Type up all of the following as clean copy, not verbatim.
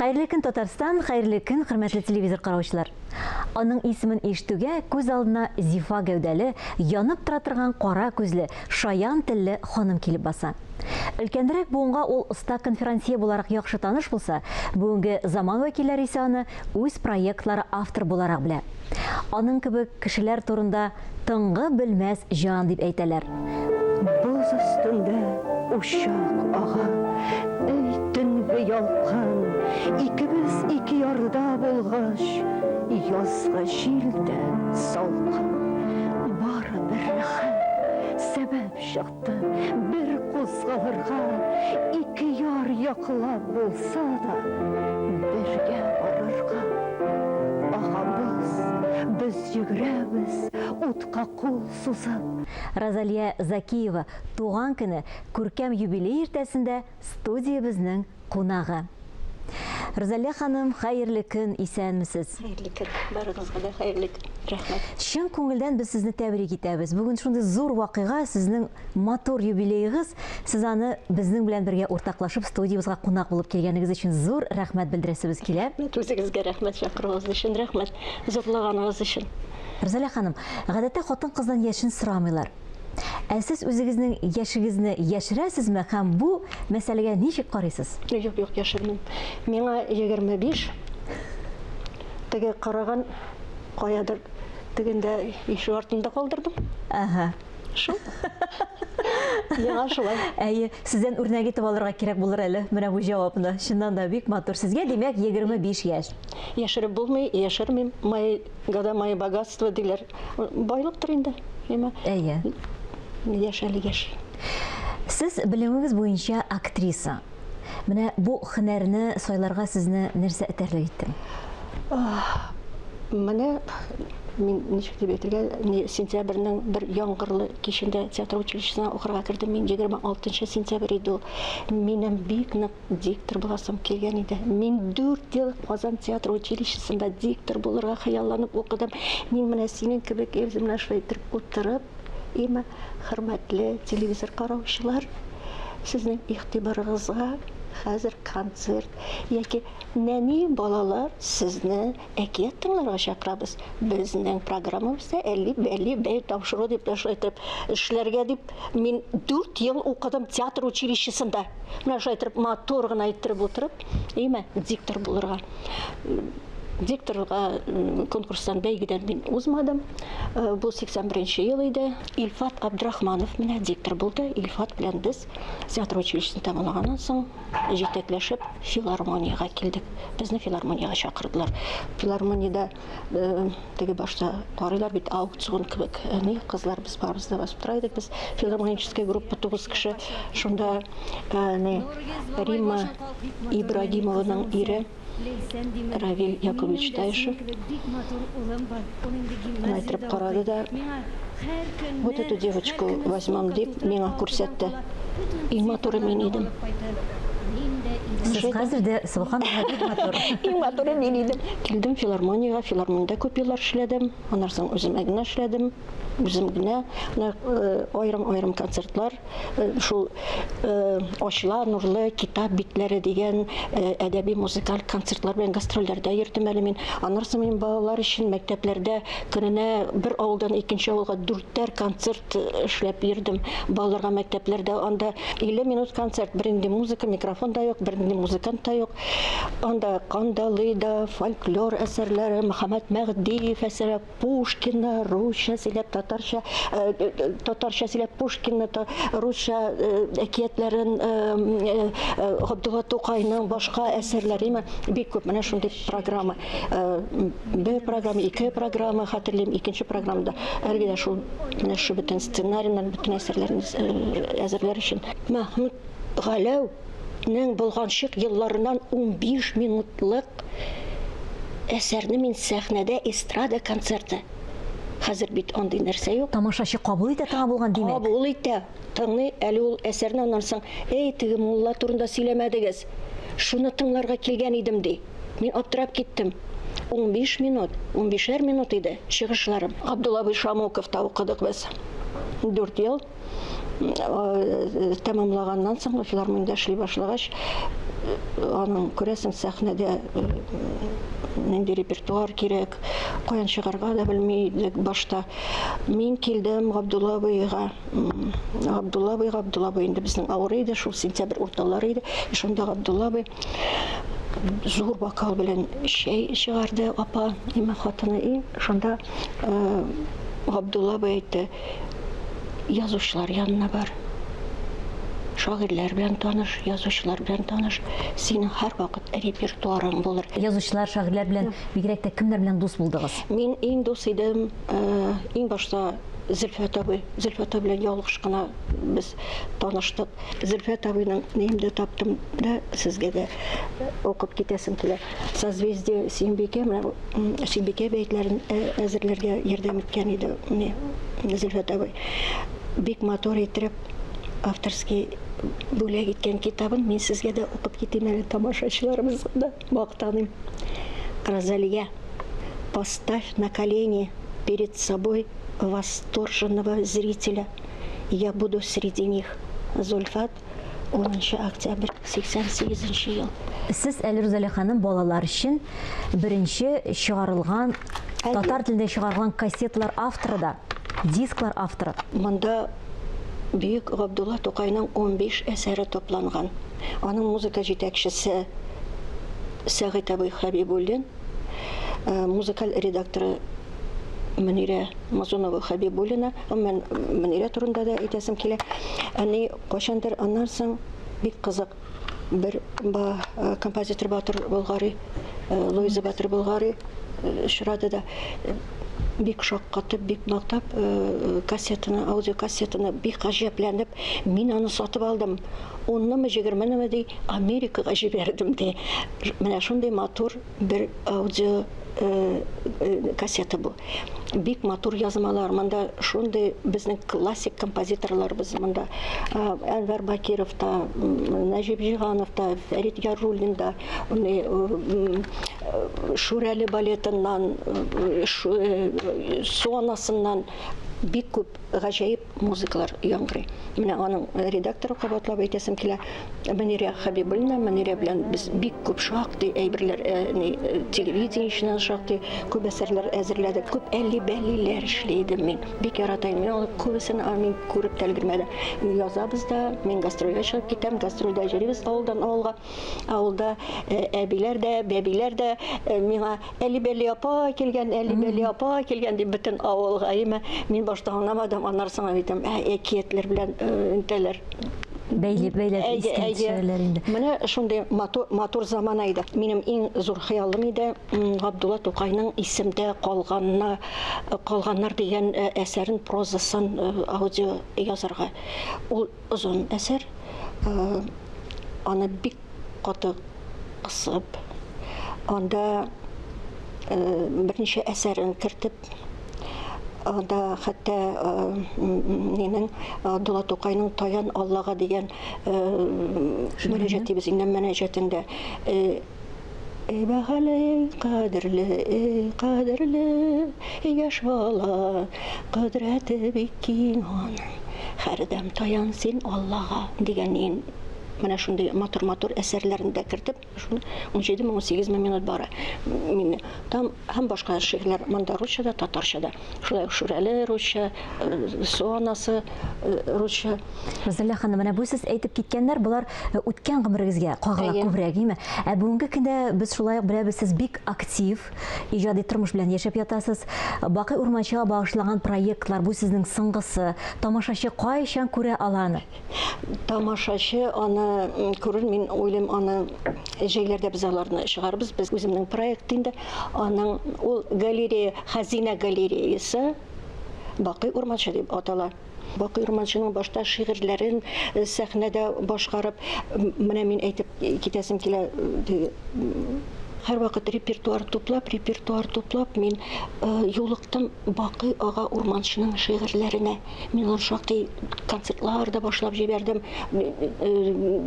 Хәерле көн, Татарстан, хәерле көн, хөрмәтле телевизор караучылар. Аның исемен ишетүгә күз алдына зифа гәүдәле, янып тора торган кара күзле, шаян телле ханым килеп баса. Өлкәнрәк буынга ул оста конферансье буларак яхшы таныш булса, бүгенге заман вәкилләре исә аны үз проектлары авторы буларак белә. Аның кебек кешеләр турында тынгы белмәс җан дип әйтәләр. Боз өстендә учак ага, Әй, төнге ялкын, Икебез ике ярда булгач, Язгы җил дә салкын. Бары бер рәхәт сәбәп чыкты. Бер кузгалырга, ике яр яклап булса да, бергә барырга. Агабыз, без йөгерәбез, утка кул сузып. Розалия Закиева туган көне, күркәм юбилей иртәсендә студиябезнең кунагы. Рузалия ханым, хәерле көн, исәнмесез. Хәерле көн, барыгызга да хәерле көн, рәхмәт. Чын күңелдән без сезне тәбрик итәбез. Бүген шундый зур вакыйга, сезнең матур юбилеегыз. Сез аны безнең белән бергә уртаклашып, студиябезгә кунак булып килгәнегез өчен зур рәхмәт белдерәсебез килә. Рәхмәт үзегезгә, рәхмәт чакыруыгыз өчен, рәхмәт зурлаганыгыз өчен. Рузалия ханым, гадәттә хатын-кыздан яшен сорамыйлар. Ә сез үзегезнең яшегезне яшерәсезме һәм бу мәсьәләгә ничек карыйсыз? Юк, юк, яшермим. Миңа 25. Теге караган каядыр тегендә ишек артында калдырдым. Ага. Шул. Миңа шулай. Әйе, сездән үрнәк итеп алырга кирәк булыр әле менә бу җавапны. Чыннан да бик матур. Сезгә, димәк, 25 яшь. Яшереп булмый, яшермим. Мои года, мои богатства диләр. Байлыктыр инде. Әмма Әйе. Яшь әле яшь. Сез белемегез буенча актриса. Менә бу һөнәрне сайларга сезне нәрсә этәрлек итте? Менә мин ничек дип әйтергә, сентябрьнең бер яңгырлы кичендә театр училищесына укырга кердем. Мин 26 сентябрь иде ул. Минем бик нык диктор буласым килгән иде. Мин 4 ел Казан театр училищесында диктор булырга хыялланып укыдым. Мин менә синең кебек Эльза менә шулай итеп утырып, име, хөрмәтле телевизор караучылар, сезнең игътибарыгызга хәзер концерт яки нәни балалар сезне әкият тыңларга чакырабыз. Безнең программабызда әлли бәлли бәй тапшыру дип тә шулай итеп эшләргә дип мин 4 ел укыдым театр училищесында. Менә шулай итеп матур гына иттереп утырып, әйме, диктор булырга. Дикторга конкурстан бәйгедән мин узмадым. Бу 81 ел иде. Илфат Абдрахманов менә диктор булды. Илфат белән без театр училищесын тәмамлаганнан соң җитәкләшеп филармониягә килдек. Безне филармониягә чакырдылар. Филармониядә теге башта карыйлар бит аукцион кебек. Ни кызлар без барыбыз да басып тора идек. Без филармоническая группа 9 кеше. Шунда ни Римма Ибрагимованың ире Равиль Яковлевич Таишев әйтеп карады да, вот эту девочку возьмем дип миңа күрсәтте. Иң матуры мин идем. Сез хәзер дә сөбханалла бик матур. Иң матуры мин идем. Килдем филармониягә, филармониядә күп еллар эшләдем. Аннан соң үзем генә эшләдем. Үзем генә аерым-аерым концертлар шул Ачыла нурлы китап битләре дигән әдәби музыкаль концертлар белән гастрольләрдә йөрдем әле мин. Аннан соң мин балалар өчен мәктәпләрдә көненә бер авылдан икенче авылга дүртәр концерт эшләп йөрдем. Балаларга мәктәпләрдә анда 50 минут концерт, бернинди музыка, микрофон да юк, бернинди музыкант та юк. Анда Кандалый да, фольклор әсәрләре, Мөхәммәт Мәһдиев әсәре, Пушкинны русча сөйләп, татарча, татарча сөйләп Пушкинны, русча әкиятләрен, Габдулла Тукайның башка әсәрләре бик күп. Менә шундый программа. Бер программа, ике программа хәтерлим, икенче программада әлеге дә шул менә шу бөтен сценарийны, бөтен әсәрләрне әзерләр өчен. Мәхмүт Галәүнең болганчык елларыннан 15 минутлык әсәрне мин сәхнәдә эстрада концерты. Хәзер бит андый нәрсә юк. Тамашачы кабул итә торган булган, димәк. Кабул итә, тыңлый әле ул әсәрне, аннан соң, әй, теге мулла турында сөйләмәдегез. Шуны тыңларга килгән идем, ди. Мин аптырап киттем. 15 минут, 15-әр минут иде чыгышларым. Габдулла абый Шамуковта укыдык без. 4 ел. Тәмамлаганнан соң, филармониядә эшли башлагач, Аның, күрәсең, сәхнәдә нинди репертуар кирәк, каян чыгарга да белми идек башта. Мин килдем Габдулла абыйга. Габдулла абый, Габдулла абый инде безнең авырый иде, шул сентябрь урталары иде. Шунда Габдулла абый зур бокал белән чәй чыгарды апа, имә хатыны. И шунда Габдулла абый әйтте, язучылар янына бар. Шагыйрьләр белән таныш, язучылар белән таныш. Синең һәрвакыт репертуарың булыр. Язучылар, шагыйрьләр белән бигрәк тә кемнәр белән дус булдыгыз? Мин иң дус идем, иң башта Зөлфәт абый. Зөлфәт абый белән ялгыш кына без таныштык. Зөлфәт абыйның ниемдә таптым да, сезгә дә укып китәсем килә. Созвездие Сөембикә, менә Сөембикә бәетләрен әзерләргә ярдәм иткән иде ни Зөлфәт абый. Бик матур иттереп авторский бүләк иткән китабын мин сезгә дә укып китим әле, тамашачыларыбызга да мактаныйм. Розалия, поставь на колени перед собой восторженного зрителя. Я буду среди них. Зульфат, 10 октябрь, 88 ел. Сез әле, Рузалия ханым, балалар өчен беренче чыгарылган, татар телендә чыгарылган кассеталар авторы да, дисклар авторы. Монда бөек Габдулла Тукайның 15 әсәре тупланган. Аның музыка җитәкчесе Сәгыйть абый Хәбибуллин, музыкаль редакторы Мөнирә Мазунова Хәбибуллина. Гомумән, Мөнирә турында да әйтәсем килә. Әни кайчандыр аннан соң бик кызык бер ба, композитор Батыр Болгари, Луиза Батыр Болгари очрады да бик шаккатып, бик мактап кассетаны, аудиокассетаны бик гаҗәпләнеп, мин аны сатып алдым. Уннымы, егерменеме ди, Америкага җибәрдем ди. Менә шундый матур бер аудио кассета бу. Бик матур язмалар. Монда шундый безнең классик композиторларыбыз монда. Әнвәр Бакиров та, Нәҗип Җиһанов та, Фәрит Яруллин да, Шүрәле балетыннан, Су анасыннан бик күп гаҗәеп музыкалар яңгырый. Менә аның редакторы, кабатлап әйтәсем килә, Мөнирә Хәбибуллина. Мөнирә белән без бик күп шактый әйберләр, телевидениеченнән шактый күп әсәрләр әзерләдек. Күп әлли-бәллиләр эшли идем мин. Бик ярата идем. Мин алар күбесен мин күреп тә өлгермәдем. Язабыз да, мин гастрольгә чыгып китәм, гастрольдә йөрибез авылдан авылга. Авылда әбиләр дә, бәбиләр дә миңа Әлибәли апа килгән, Әлибәли апа килгән дип бөтен авылга, әйме. Мин башта аңламадым, аннары соң әйтәм, ә әкиятләр белән нитәләр. Бәйле, бәйләп искә төшерәләр инде. Менә шундый матур, матур замана иде. Минем иң зур хыялым иде Габдулла Тукайның Исемдә калганна, калганнар дигән әсәрен, прозасын аудио язарга. Ул озын әсәр. Аны бик каты кысып, анда берничә әсәрен кертеп, анда хәтта нинең Абдулла Тукайның Таян Аллага дигән мөнәҗәт дибез инде, мөнәҗәтендә Эй бәһале, эй кадерле, эй кадерле яшь бала, кодрәте бик киң аның, һәрдәм таян син Аллага дигән менә шундый матур-матур әсәрләрен дә кертеп, шуны 17-ме, 18-ме минут бара. Мин там һәм башка шигырьләр монда русча да, татарча да. Шулай ук Шүрәле русча, Су анасы русча. Рузалия ханым, менә бу сез әйтеп киткәннәр, болар үткән гомерегезгә кагыла күбрәк, әйеме? Ә бүгенге көндә без шулай ук беләбез, сез бик актив, иҗади тормыш белән яшәп ятасыз. Бакый Урманчыга багышланган проектлар, бу сезнең соңгысы. Тамашачы кайчан күрә ала аны? Тамашачы аны күрер, мин уйлыйм, аны җәйләрдә без аларны чыгарбыз. Без үземнең проект инде. Аның ул галерея, Хәзинә галереясы Бакый Урманчы дип атала. Бакый Урманчының башта шигырьләрен сәхнәдә башкарып, менә мин әйтеп китәсем килә, һәрвакыт репертуар туплап, репертуар туплап, мин юлыктым Бакый ага Урманчының шигырьләренә. Мин аны шактый концертлар да башлап җибәрдем,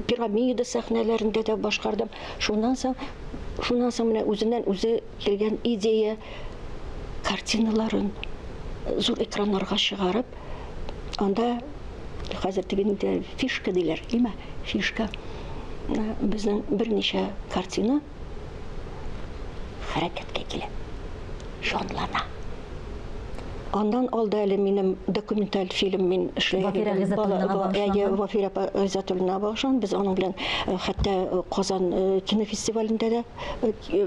пирамида сәхнәләрендә дә башкардым. Шуннан соң, шуннан соң менә үзеннән үзе килгән идея картиналарын зур экраннарга чыгарып, анда хәзер теге нидә фишка диләр, димә, фишка. Безнең берничә картина хәрәкәткә килә, җанлана. Аннан алда әле минем документаль фильм мин эшләгән Вафирә Гыйззәтуллинага багышланган. Вафирә апа Гыйззәтуллинага багышланган. Без аның белән хәтта Казан кинофестивалендә дә,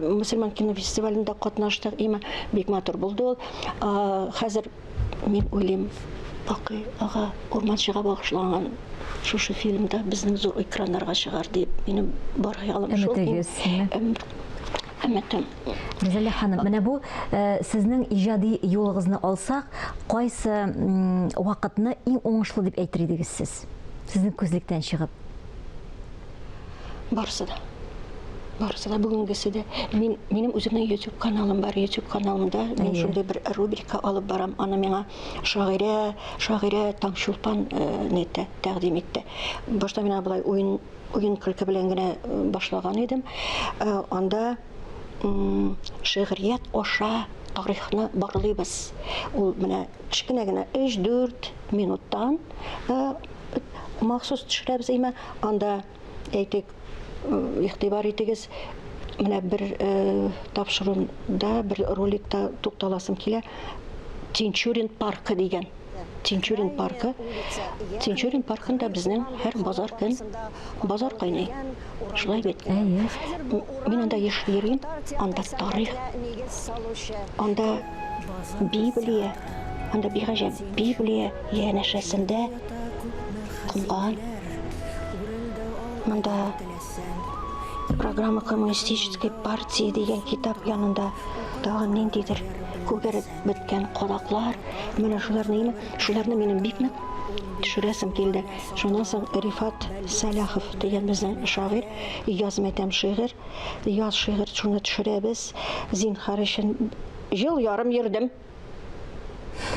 мөселман кинофестивалендә катнаштык. Имә бик матур булды ул. Хәзер мин уйлыйм, Бакый ага Урманчыга багышланган шушы фильмда безнең зур экраннарга чыгар дип, минем бар хыялым шул. Өметегез. Өметем. Рузалия ханым, менә бу сезнең иҗади юлыгызны алсак, кайсы вакытны иң уңышлы дип әйтер идегез сез? Сезнең күзлектән чыгып. Барысы да. Барысы да, бүгенгесе дә. Мин, минем үземнең YouTube каналым бар. YouTube каналымда мин шундый бер рубрика алып барам. Аны миңа шагыйрә, шагыйрә Таңчулпан нитте, тәкъдим итте. Башта мин болай уен уен көлке белән генә башлаган идем. Анда шигърият аша тарихны барлыйбыз. Ул менә кечкенә генә 3-4 минуттан махсус төшерәбез әйме. Анда әйтик, игътибар итегез, менә бер тапшыруында, бер роликта тукталасым килә. Тинчурин паркы дигән. Тинчурин паркы. Тинчурин паркында безнең һәр базар көн базар кайный. Шулай бит. Әйе. Мин анда еш йөрим, анда тарих, анда Библия, анда бик гаҗәп Библия янәшәсендә комган. Монда программа коммунистической партии дигән китап янында тагын ниндидер күгәреп беткән кадаклар. Менә шуларны, шуларны минем бик нык төшерәсем килде. Шуннан соң Рифат Сәлахов дигән безнең шагыйрь, яз мәтәм шигырь, яз шигырь, шуны төшерәбез. Зинһар өчен ел ярым йөрдем.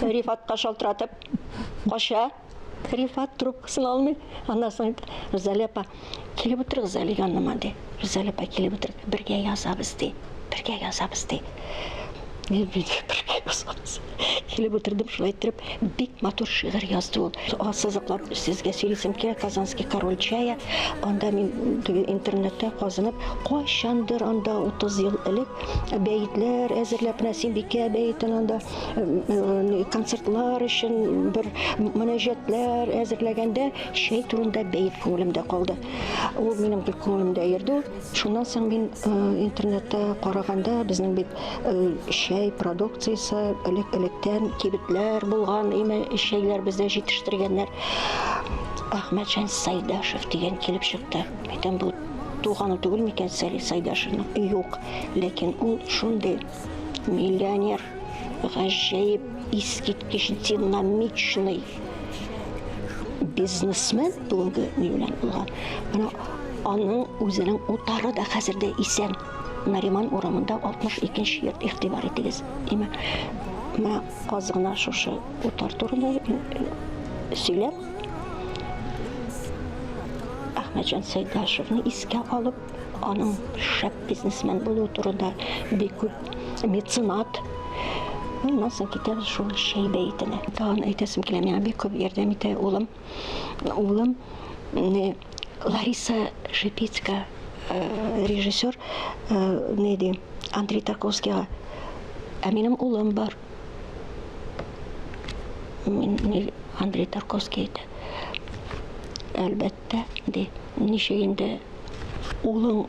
Рифатка шалтыратып, кача. Рифат трубкасын алмый. Аннан соң әйтә, Рузалия апа, килеп утырыгыз әле яныма, ди. Рузалия апа, килеп утырыгыз, бергә язабыз, ди. Бергә язабыз, ди. Мин бит бергә язабыз. Килеп утырдым, шулай иттереп, бик матур шигырь язды ул. Ассызыклап сезгә сөйлисем килә, Казанский король чая. Анда мин теге интернетта казынып, кайчандыр анда 30 ел элек бәетләр әзерләп, менә Симбикә бәетен анда концертлар өчен бер мөнәҗәтләр әзерләгәндә чәй турында бәет күңелемдә калды. Ул минем гел күңелемдә йөрде. Шуннан соң мин интернетта караганда, безнең бит чәй продукциясе элек-электән кибетләр булган, име чәйләр бездә җитештергәннәр. Әхмәтҗан Сайдашев дигән килеп чыкты. Әйтәм, бу туганы түгел микән Сәлих Сайдашевның? Юк, ләкин ул шундый миллионер, гаҗәеп искиткеч динамичный бизнесмен бүгенге ни белән булган. Менә аның үзенең утары да хәзер дә исән. Нариман урамында 62 йорт, игътибар итегез. Димәк, менә аз гына шушы утар турында сөйләп, Әхмәтҗан Сәйдәшевны искә алып, аның шәп бизнесмен булуы турында бик күп меценат. Аннан соң китәбез шул чәй бәетенә. Тагын әйтәсем килә, миңа бик күп ярдәм итә улым. Улым Лариса Шипицкая, режиссер, ни ди, Андрей Тарковскийга. Ә минем улым бар. Мин Андрей Тарковский әйтә. Әлбәттә, ди, ничек инде улың,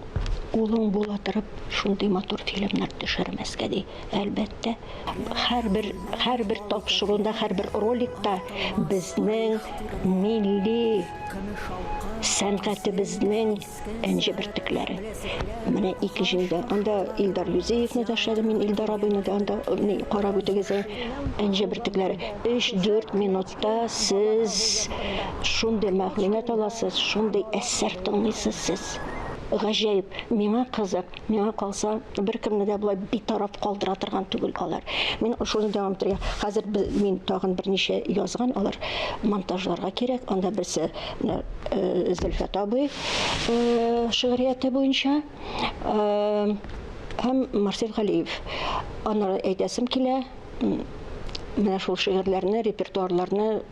улың була торып, шундый матур фильмнар төшермәскә, ди. Әлбәттә, һәрбер, һәрбер тапшыруында, һәрбер роликта безнең милли сәнгатебезнең энҗе бөртекләре. Менә ике җилдә. Анда Илдар Юзеевны да эшләдем мин, Илдар абыйны да анда карап үтегез. Энҗе бөртекләре. 3-4 минутта сез шундый мәгълүмат аласыз, шундый әсәр тыңлыйсыз сез. Гаҗәеп, миңа кызык. Миңа калса, беркемне дә болай битараф калдыра торган түгел алар. Мин шуны дәвам итәргә. Хәзер мин тагын берничә язган, алар монтажларга кирәк. Анда берсе Зөлфәт абый шигърияте буенча һәм Марсель Галиев. Аннары әйтәсем килә, менә шул шигырьләрне, репертуарларны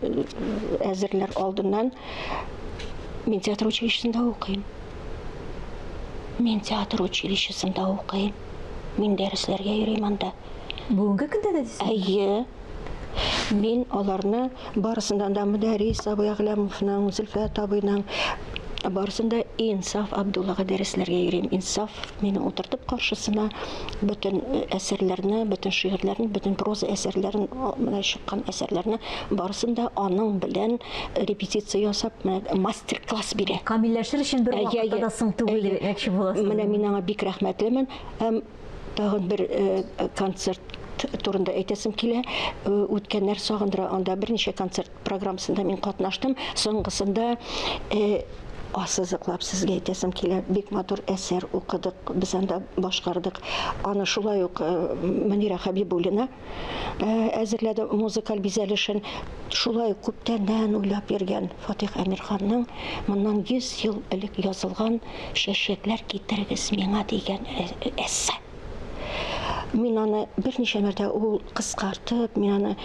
әзерләр алдыннан мин театр училищесында укыйм. Мин театр училищесында укыйм. Мин дәресләргә йөрим анда. Бүгенге көндә дә дисезме? Әйе. Мин аларны барысыннан да Мөдәррис абый Әгъләмовның, Зөлфәт абыйның барысын да Инсаф Абдуллага дәресләргә йөрим. Инсаф мине утыртып каршысына бөтен әсәрләрне, бөтен шигырьләрне, бөтен проза әсәрләрен, менә чыккан әсәрләрне барысын да аның белән репетиция ясап, менә мастер-класс бирә. Камилләшер өчен бер вакытта да соң түгел дип әйтмәкче буласыз. Менә мин аңа бик рәхмәтлемен. Һәм тагын бер концерт турында әйтәсем килә. Үткәннәр сагындыра. Анда берничә концерт программасында мин катнаштым. Соңгысында ассызыклап сезгә әйтәсем килә, бик матур әсәр укыдык, без анда башкардык. Аны шулай ук Мөнирә Хәбибуллина әзерләде музыкаль бизәлешен. Шулай ук күптәннән уйлап йөргән Фатих Әмирханның моннан 100 ел элек язылган Чәчәкләр китерегез миңа дигән эссе. Мин аны берничә мәртәбә ул кыскартып, мин аны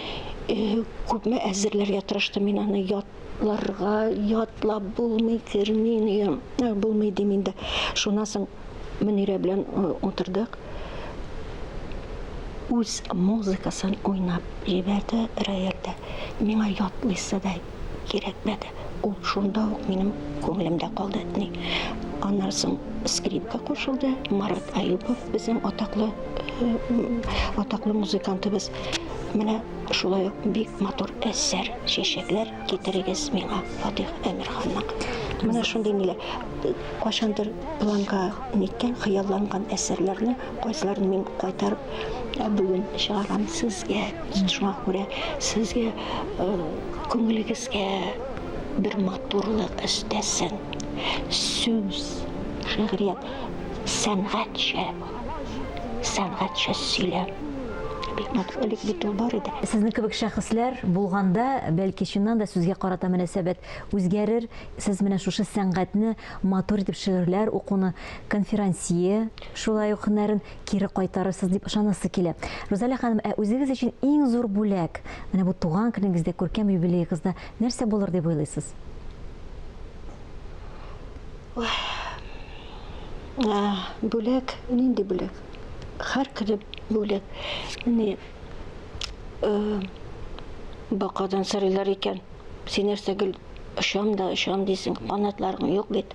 күпме әзерләргә тырыштым, мин аны ятларга, ятлап булмый, керми, булмый дим инде. Шуннан соң Мөнирә белән утырдык. Үз музыкасын уйнап җибәрде рояльдә. Миңа ятлыйсы да кирәкмәде. Ул шунда ук минем күңелемдә калды. Ни. Аннан соң скрипка кушылды. Марат Аюпов безнең атаклы атаклы музыкантыбыз. Менә шулай ук бик матур әсәр, чәчәкләр китерегез миңа, Фатих Әмирханның. Менә шундый ниләр. Кайчандыр планга ниткән, хыялланган әсәрләрне, кайсыларын мин кайтарып бүген чыгарам сезгә. Шуңа күрә сезгә күңелегезгә бер матурлык өстәсен. Сүз, шигърият, сәнгатьчә, сәнгатьчә сөйләм. Бик матур. Элек бит ул бар иде. Сезнең кебек шәхесләр булганда, бәлки чыннан да сүзгә карата мөнәсәбәт үзгәрер. Сез менә шушы сәнгатьне матур итеп шигырьләр укуны, конферансье шулай ук һөнәрен кире кайтарырсыз дип ышанасы килә. Рузалия ханым, ә үзегез өчен иң зур бүләк, менә бу туган көнегездә, күркәм юбилеегызда нәрсә булыр дип уйлыйсыз? Ой. Бүләк, нинди бүләк? Һәр көне бүләк. Ни, бакадан сорыйлар икән. Син нәрсә гел очам да очам дисең, канатларың юк бит.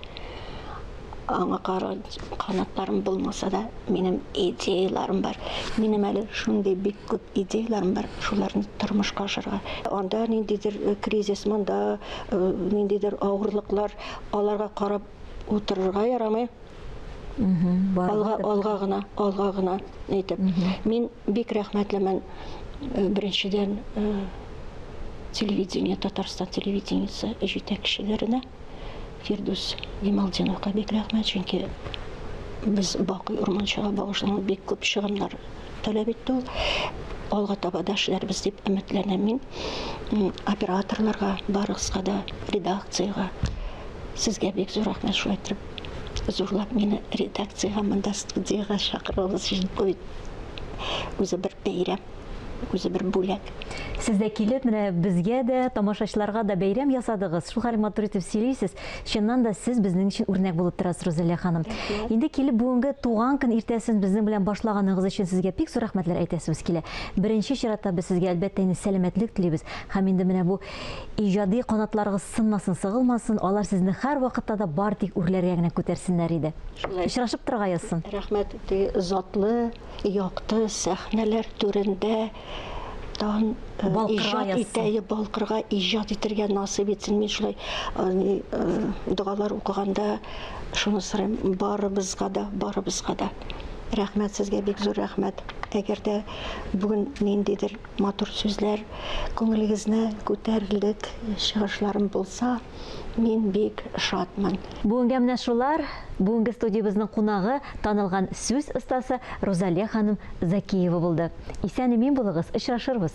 Аңа канатларым булмаса да, минем идеяларым бар. Минем әле шундый бик күп идеяларым бар, шуларны тормышка ашырга. Анда ниндидер э, кризис, монда э, ниндидер авырлыклар, аларга карап утырырга ярамый. Алга, алга гына, алга гына әйтеп. Мин бик рәхмәтлемен э, беренчедән телевидение, Татарстан телевидениесе җитәкчеләренә. Фирдүс Ямалтдиновка бик рәхмәт, чөнки без Бакый Урманчыга багышланган бик күп чыгымнар таләп итте ул. Алга таба да эшләрбез дип өметләнәм мин. Операторларга, барыгызга да, редакциягә. Сезгә бик зур рәхмәт шулай итеп зурлап мине редакциягә монда студиягә чакыруыгыз өчен. Үзе бер бәйрәм. Үзе бер бүләк. Сез дә килеп, менә безгә дә, тамашачыларга да бәйрәм ясадыгыз. Шул хәл матур итеп сөйлисез. Чыннан да сез безнең өчен үрнәк булып торасыз, Рузалия ханым. Инде килеп бүгенге туган көн иртәсен безнең белән башлаганыгыз өчен сезгә бик зур рәхмәтләр әйтәсебез килә. Беренче чиратта без сезгә, әлбәттә инде, сәламәтлек телибез. Һәм инде менә бу иҗади канатларыгыз сынмасын, сыгылмасын, алар сезне һәрвакытта да бар тик үрләргә генә күтәрсеннәр иде. Шулай. Очрашып торырга язсын. Рәхмәт, затлы Якты сәхнәләр түрендә тагын Балкырга иҗат язсын. итә, балкырга иҗат итәргә насыйп итсен. Мин шулай догалар укыганда шуны сорыйм, барыбызга да, барыбызга да. Рәхмәт сезгә, бик зур рәхмәт. Әгәр дә бүген ниндидер матур сүзләр, күңелегезне күтәрерлек чыгышларым булса, Мин бик шатмын. Бүгенгә менә шулар. Бүгенге студиябезнең кунагы, танылган сүз остасы Рузалия ханым Закиева булды. Исән-имин булыгыз, очрашырбыз!